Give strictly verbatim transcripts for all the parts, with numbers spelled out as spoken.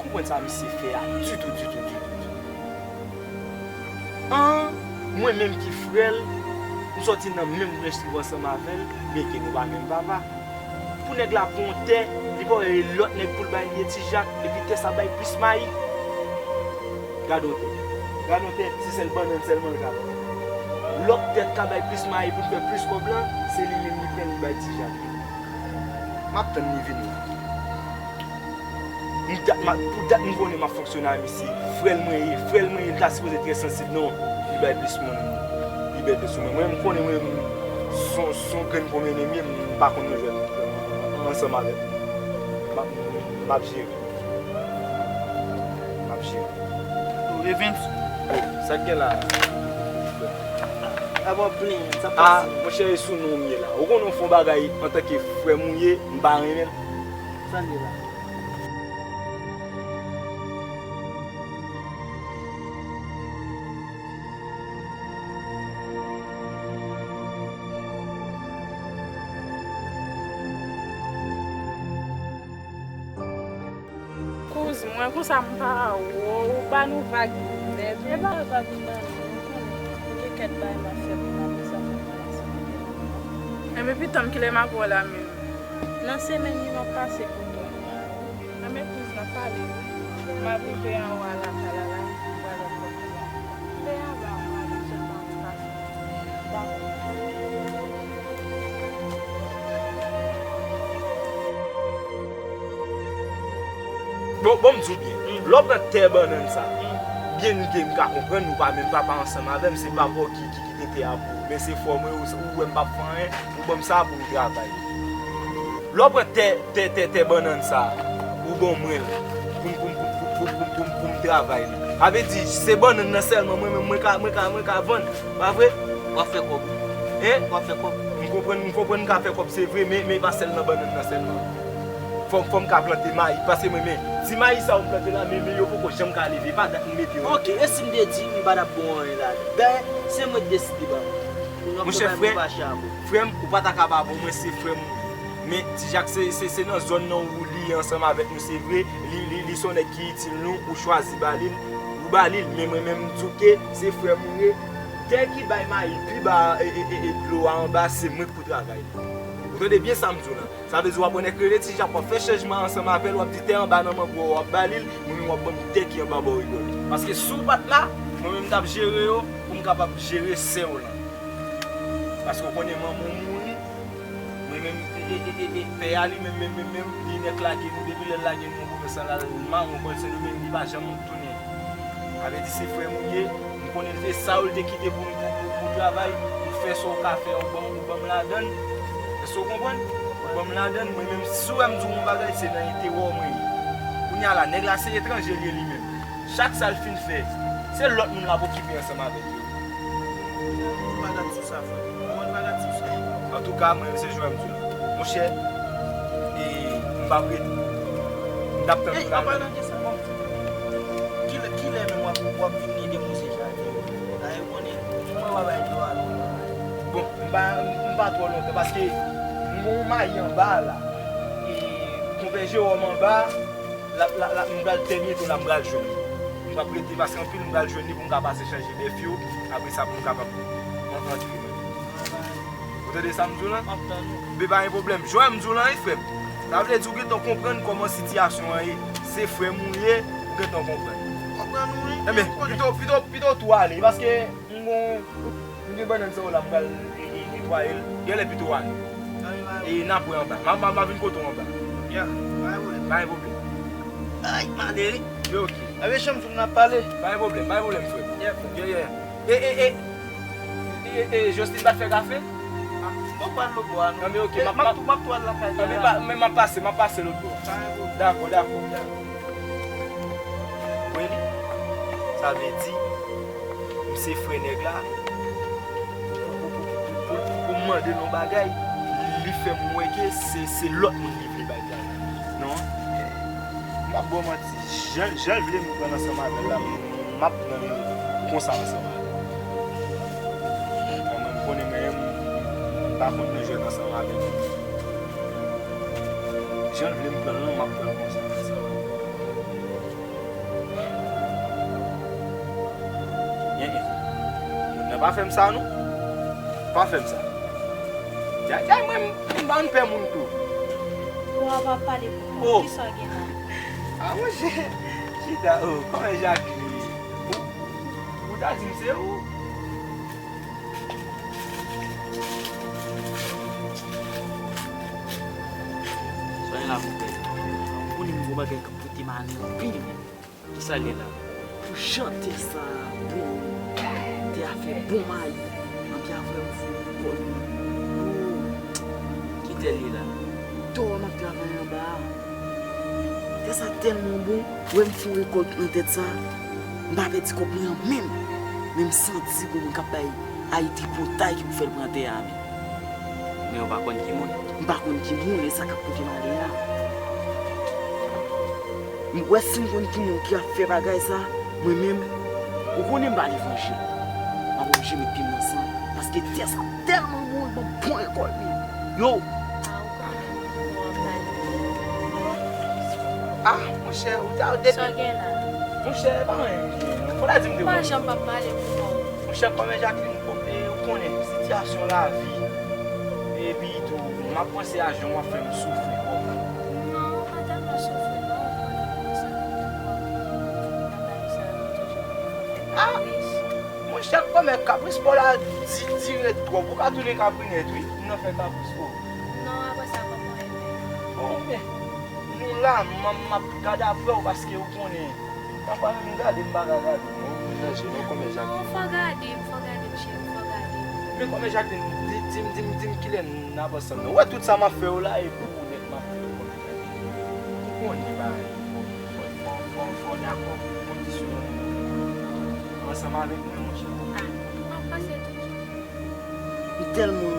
Konprann sa misye fè a ditou, ditou, ditou, ditou. An, mwen menm ki frè l, m sòti nan menm branch li ansanm avè l, byenke nou pa menm papa. Pou nèg la pran yon tè, li pa wè lòt nèg pou l bay li e Ti Jak, epi tè sa bay plis mayi. Gade yon tè. Gade yon tè, se sèl bannann sèlman l ka bay. Lòt tè k ka bay plis mayi pou l fè plis kòb la, se li menm li pran li bay Ti Jak. M ap tann li vini la. M dat, m ap, pou dat m konnen m ap fonksyone a misye. Frè l mwen ye, frè l mwen ye, li ta sipoze trè sansib non. Li bay plis moun, li bay plis moun. Mwen, m konnen mwen, m, son, son grenn konbyen m ye, m pa konn nou jwèt ansanm avè l. M ap, m ap jere. M ap jere. Evens. Sa k gen la? Ap ap plenyen, sa pase. Monchè, e sou non m ye la. Ou konnen w fè yon bagay antanke frè m ou ye, m pa renmen l. Sa l ye la? Kouz mwen, konsa m pa wè w, ou ba nou vag nèt. E pa vag m ba nou, ou konnen. Gen kèk bagay m ap fè pou m, apre sa fò m al ansanm avè w. Enben, pitan m, kilè m ap wè w la menm? Nan semèn wi, m ap pase kote w la wi. Enben, kouz, n ap pale wi. M ap rive anwo a lakay la la, m pral wè w kote w la. Lè a ba m ale sèlman. Bon, bon, m di w byen. Lè w pran tè bannann sa, byen ke m ka konprann, ou pa menm papa ansanm avè m, se papa w ki, ki kite tè a pou ou. Men se frè mwen, ou, ou wè m p ap fè anyen, ou ban m sa pou m travay. Lè w pran tè, tè, tè, tè bannann sa, ou ban mwen l pou m, pou m, pou m travay li. Sa vle di, se bannann nan sèlman mwen menm mwen ka, mwen ka, mwen ka vann, pa vre? W ap fè kòb. Hein? W ap fè kòb. M konprann, m konprann m ka fè kòb, se vre, men, men pa sèl nan bannann nan sèlman. Fò, fò m ka plante mayi, paske mwen, men, ti mayi sa yo m plante la, men, men yo poko janm ka leve, pa dat m mete yo. Ok, e si m te di m pa t ap bon anyen la? Dayè, se mwen k deside ba ou. Monchè, frè, frè m, ou pa ta ka pa bon, mwen se frè m ou ye. Men Ti Jak se, se, se nan zòn nan ou li ansanm avèk nou, se vre, li, li, li se yon nèg ki itil nou, ou chwazi ba li l, ou ba li l, men mwen menm m di w ke se frè m ou ye. Tè ki bay mayi pi ba, e, e, e, e, dlo a anba, se mwen k pou travay li. Ou tande byen sa m di w lan? Sa vle di w ap wè nèg rele Ti Jak, w ap fè chanjman ansanm avè l, w ap di tè anba nan mango a w ap ba li l, mwen menm w ap ban m tè ki anba bò rigòl. Paske si w pa t la, mwen menm m t ap jere yo pou m kapab jere sè w lan. Paske w konnen manman w mouri, mwen menm, e, e, e, e, e, pè a li menm, menm, menm, menm, li nèk lage nou, depi lè l lage nou nan pwovens lan, l al mawon bò Sendomeng, li pa janm tounen. Sa vle di se frè m ou ye, m konnen se sa yo l te kite pou m, pou, pou, pou travay, ou fè sa w ka fè, ou ban m, ou ban m ladann. Èske w konprann? Ou ban m ladann, mwen menm, si w wè m di w yon bagay, se nan enterè w mwen ye. Kounye a la, nèg la se etranje l ye li menm. Chak sa l fin fè, se lòt moun l ap okipe ansanm avèk yo. Ou pa dat sou sa, frè. Ou pa dat sou sa. Antouka, mwen menm se jwè m di w. Monchè, e, m p ap rete. M t ap tann ou la. An palan de sa, bon, kilè, kilè menm w ap, w ap vin ede mwen se jaden yo? Dayè, ou konnen, mwen pa bay dlo a lontan. Bon, m pa, m pa twò lontan, paske m gon mayi anba a la. E, konpè Jewòm anba a, l ap, l ap, l ap, m pral tè byento la, m pral jwenn li. M p ap rete, paske anpil m pral jwenn li pou m ka pase chanje bèf yo, apre sa pou m kapab an-, antre menm. Ou tande sa m di w lan? M ap tann ou. Men pa gen pwoblèm. Jwè m di w lan, wi, frè m. Sa vle di w gentan konprann kòman sitiyasyon an ye. Se frè m ou ye, ou gentan konprann. Konprann ou, wi. Enben, pito, pito, pito w tou ale, paske m gon, m gen bannann sa yo la, m pral, e, e, netwaye l. Genlè pito w ale. E n ap wè anba. M a, m a, m a vin kote w anba. Ya, pa gen pwoblèm. Pa gen pwoblèm. Ay, malere. Yo, ok. Ave chanm sou n ap pale. Pa gen pwoblèm, pa gen pwoblèm, frè m. Ya, frè. Yeah, yeah. E, e, e, e, e, Jocelyn pa t fè kafe? Ah, m poko al lòt bò a, non. Anben, ok, m ap, m ap, m ap tou al lakay li a la. Anben, pa, men m ap pase, m ap pase lòt bò. Pa gen pwoblèm. Dakò, dakò. Wè li, sa vle di, m se frè nèg la. Pou, pou, pou, pou, pou, pou m mande l yon bagay, li fè m wè ke se, se lòt moun li vle bay travay. Non, m p ap ba w manti. Jan, jan l vle m pran l ansanm avè l la, m, m ap pran l konsa ansanm avè l. Mwen, mwen, m konnen mwen menm, m pa konn nan jwèt ansanm avè l. Jan l vle m pran l lan, m ap pran l konsa ansanm avè l. Pa fè m sa non. Pa fè m sa. Djay, djay, mwen, m pa konn pè moun tou. Bon, w ap pale pou kont. Oh. Kisa w gen la? Ah, monchè, chita, oh, kòman Jacqueline? Ou, ou ta di m se ou? Soyez là, mon père. Ou ni gwo bagay k ap pote m ale anpil. Kisa l ye la? Pou jan tè sa a bon, tè a fè bon mayi, anpi apre m foure kò l. Oh, ki tè l ye la? Dò m ap travay anba a. Tè sa tèlman bon, wè m foure kò l nan tèt sa, m pa pèdi kòb mwen an menm. Men m santi gon moun k ap bay Ayiti pòtay ki pou fè l pran tè a, men. Men ou pa konn ki moun? M pa konn ki moun, e sa k ap pote m ale a. M wè si m konn ki moun ki ap fè bagay sa, mwen menm, ou konnen m pa levanjil. M ap oblije met pye m nan san, paske tè sa tèlman bon, li ban m bon rekòt, men. Yo! Ah, ou konnen, ou ap pale. Ah, monchè, ou ta depi. Sa w gen la? Monchè, e pa anyen. Fò ta di m de bon. Ou pa janm p ap pale pou kò w. Monchè, kòmè Jacqueline, ou konnen sitiyasyon lavi. Epi tou, m ap panse a jan w ap fè m soufri, kòmè. Non, ou pa tèlman soufri, non, ou konnen kòman sa ye, kòmè. Nan bagay sa yo, nou toujou vle fè kapris. Ah! Monchè, kòmè kapris pa w la di, dirèk twòp. Ou ka tounen kaprinèt, wi. M nan fè kapris, o. Non, apre sa, kòman w ye menm? Bon, men, nou la, m, m ap gade apre w, paske ou konnen. Pafwa menm gade m pa ka gade w non. Mezanmi, non, kòmè Jacqueline. Non, fò gade m, fò gade m, cheri, fò gade m. Men kòmè Jacqueline, di, di m, di m, di m kilè n ap ansanm nan. Ou wè tout sa m ap fè yo la, e pou ou nèt m ap fè yo, kòmè Jacqueline. Ou konnen bagay yo, fò, fò, fò, fò, fò w dakò pou kondisyon yo. Ansanm avèk mwen, monchè. Ah, m ap pase tou. M tèlman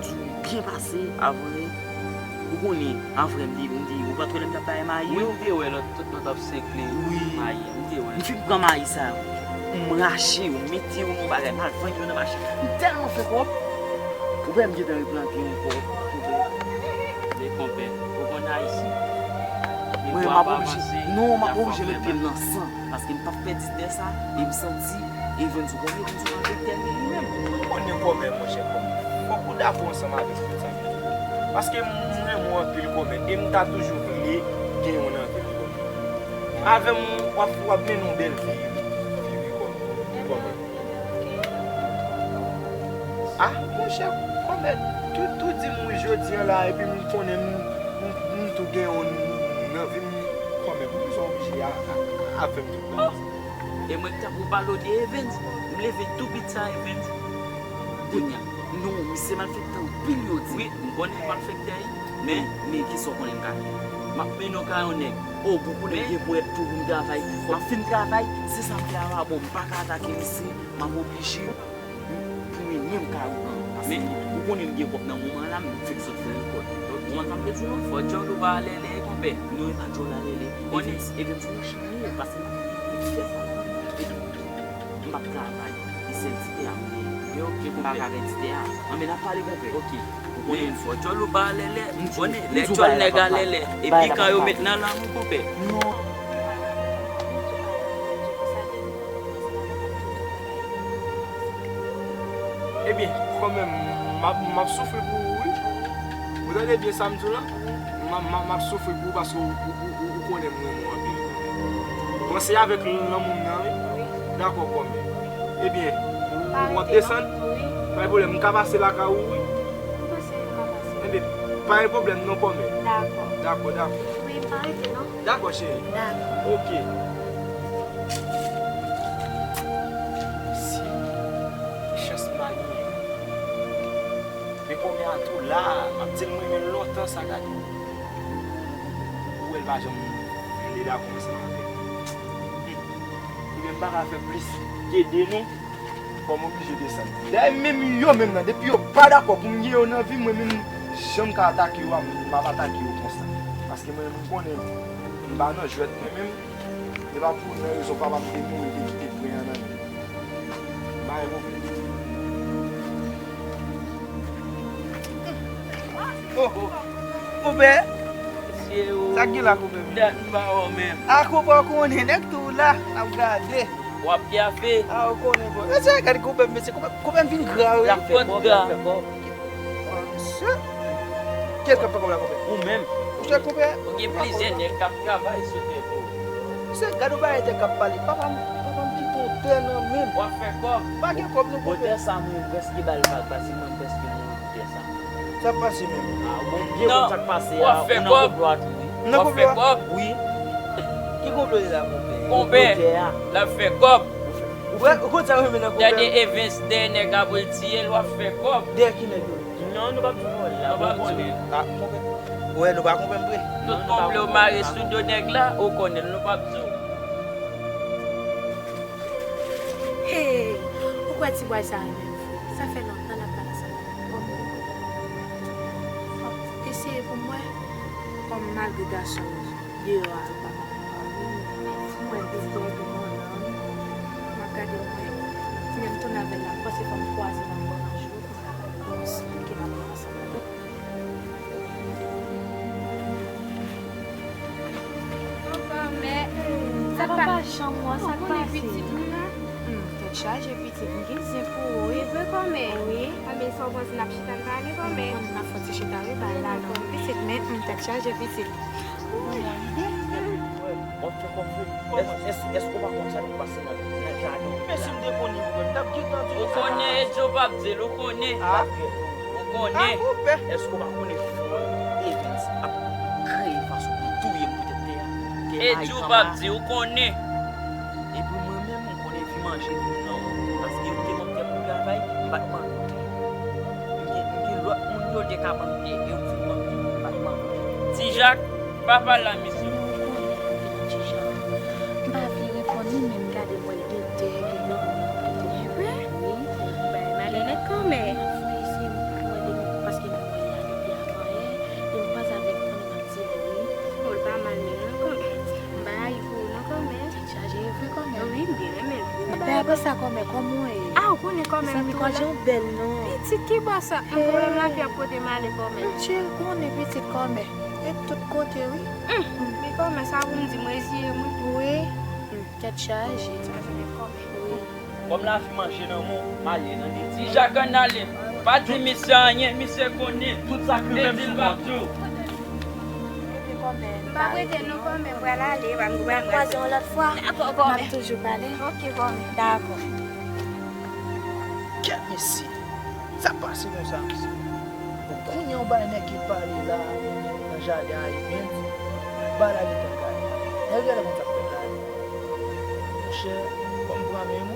di w m byen pase, avre. Ou konnen, avre, m te, m te, ou pa t wè lè m t ap bay mayi yo? Wi, m te wè lòt, tout lòt ap senkle mayi a, m te wè. M fin pran mayi sa yo, m rache yo, m mete yo nan bagay, m al vann yo nan mache. M tèlman fè kòb, ou wè m gentan replante ankò, konpè. Men konpè, ou konn Ayisyen. Mwen, m ap oblije, non, m ap oblije met pye m nan san. Paske m p ap pèdi tè sa, e m santi Evens, ou konn Evens, ou konn tè li menm. Ou konnen kòmè, monchè, kòmè. Fòk ou dakò ansanm avèk tout sa m di. Paske m renmen w anpil, kòmè, e m ta toujou vle gen yon nan vil, kòmè. Avè m, w ap, w ap mennen yon bèl vi, wi, wi, kòmè. Ah, monchè, kòmè, tout, tout di m wi jodi a la, epi m konnen m, m, m tou gen yon nan vi m, kòmè, pou kisa w oblije a, a, a fè m tout bagay sa? E mwen k t ap ou pale w de Evens. M leve tou pit sa Evens. Kounye a. Non, misye malfektè anpil yo di. Wi, m konnen malfektè wi. Men, men kisa w konnen m ka fè? M ap mennen w kay yon nèg. O, pou konnen m gen pwèt tou pou m travay pi fò. M ap fin travay, se sa m fè a pa bon, m pa ka atake misye, m ap oblije pou mwen menm kay ou an. Paske ou konnen m gen kòb nan moman an la, m fèk sot fè rekòt. Ou konprann sa m vle di w non? Fò djòl ou pa alèlè, konpè. Non, e pa djòl alèlè. Konnen. Evens, Evens, ou mechan. Wi, paske m ap fè sa. Epi tou, m ap travay. E sèl ti tè a m genyen. Yo, ok, m pa ka fè ti tè a. Anben, n ap pale, konpè. Ok. Ou konnen. Men fò djòl ou pa alèlè. M konnen lè djòl nèg alèlè. Epi kan yo met nan lang ou, konpè. Non. Ebyen, kanmenm, m ap, m ap soufri pou ou, wi. Ou tande byen sa m di w la? M ap, m ap, m ap soufri pou ou paske ou, ou, ou, ou, ou konnen m renmen w anpil. Panse avèk lanmou m nan, wi. Dakò, kòmè. Ebyen, ou, ou ap desann? Pa gen pwoblèm, m ka pase lakay ou, wi. Ebyen, pa gen pwoblèm non, kòmè. Dakò. Dakò, dakò. Wi, m pa rete non. Dakò, cheri. Dakò. Ok. Si chans m pa genyen. Men kòmè a tou la, m ap di l m renmen l lontan sa, gade. Ou wè l pa janm vle dakò ansanm avèk mwen. Ebyen, m pa ka fè plis ke de nou. Fò m oblije desann. Dayè, menm yo menm nan, depi yo pa dakò pou m gen yo nan vi m, mwen menm, jan m ka atake yo a, m ap atake yo konsa. Paske mwen menm, m konnen m pa nan jwèt mwen menm. E pa pou nan rezon papa m te mouri, te kite pwen an nan men m. M pa gen pwoblèm. Oh, oh. Konpè. Mesye, oh. Sa k gen la, konpè m? Dat m pa wè w menm. A, konpè, w konnen, nèg tou la, n ap gade. W ap pyafe. A, ou konnen, bro. Mesye, gade konpè m, mesye. Konpè, konpè m vin gra, wi. L ap fè kòb, l ap fè kòb. Mesye. Kiyès k ap fè kòb la, konpè? Ou menm. Ou chèk, konpè? Ou gen plizyè nèg k ap travay sou tè pou ou. Mesye, gade yon bagay tè k ap pale. Papa m, papa m kite yon tè nan men m. W ap fè kòb. Pa gen kòb, non, Bon, konpè. Tè sa, mwen prèske ba l vag, paske mwen prèske mouri pou tè sa. Sa pase menm. Ah, bon, byen konn sa k pase a. W ap fè kòb. Nan konplo a tou, wi. Nan konplo a? Wi. Ki konplo li la, konpè? Konpè, Tè a. L ap fè kòb. Ou wè, ou konn sa renmen nan konpè? Gade Evens dèyè nèg la pou l tiye l, w ap fè kòb. Dèyè ki nèg yo? Non, nou p ap di w la. Nou p ap di. Ah, konpè. Wè, nou pa konpè m vre. Tout konplo mare sou do nèg la, ou konnen l, nou p ap di w. Hey, ou kwè ti bway sa renmen m vre? Sa fè lontan n ap pale ansanm. Eseye pou mwen, kòm malgre gason yo deyò a, yo pa konprann. Mwen dezòde mwen nan, m ap gade mwen, lè m tounen avè l la, m panse fò m kwaze l ankò nan jou, pou m ka gade kòman si ke n ap pran ansanm. Kòmè, Sa pa janm wè sa k pase. Pitit mwen la. Hmm, tèt chaje pitit, m gen zen pou ou, wi. E vre kòmè. Wi. Anben sa w panse n ap chita n pale kòmè. Bon, n ap fè ti chita wi bay la non. Pitit, men hmm, tèt chaje pitit. W ap fè kòb vre. Èske w pa konn sa k pase nan jaden? Men si m te konnen, konpè, m t ap gentan di Ou konnen Edjo p ap di l, ou konnen. Ah. Ou konnen. Ah, konpè. Èske w pa konnen frè Evens ap kreye fason pou touye m poutèt tè a? Tè a Edjo p ap di, ou konnen. Epi mwen menm, m konnen vi manje vin nan ou. Paske yo te ban m tè pou travay, m pa t mande. M gen, m gen lòt moun yo te ka ban m tè, yo vin ban m, m pa t mande. Ti Jak, pa pale a misye. Ti Jan. M pa vle reponn li, men m gade m wè l gen tè, gen nan. E vre? Bagay malonèt kòmè. Paske m wè l la depi avan yè, e m kwaze avè l konnen m ap di l wi. Bon, l pa mal menm non kòmè. M pa rayi pou ou non kòmè. Tèt chaje, e vre kòmè. Wi, m byen renmen l. Epi apre sa kòmè, kòman w ye? Ah, ou konnen kòmè m Zanmi tou kòdje la. Ou bèl non. Pitit ki bò sa? M pwoblèm lavi ap pote m ale kòmè. Tchil konnen pitit kòmè. E tout kote wi. Men kòmè sa pou m di m reziye mwen. Wi. Tèt chaje. Sa se met kòmè. Wi. Kòm lavi manje nan men w, m ale nan deti. Ti Jak ann ale. Pa di misye anyen, misye konnen. Tout sa k rive m Epi l sou p ap kont di w. M pa prete non kòmè, m pral ale, m pral Kwaze yon lòt fwa. Dakò, kòmè. M ap toujou pale. Ok kòmè. Dakò. Kèt mesye, sa pase konsa, mesye? Bon, kounye a yon bagay nèg ki pale la nan jaden a, Evens, bagay la gentan gade. Nèg yo genlè konn sa k fèt la. Monchè, fò m pran men m,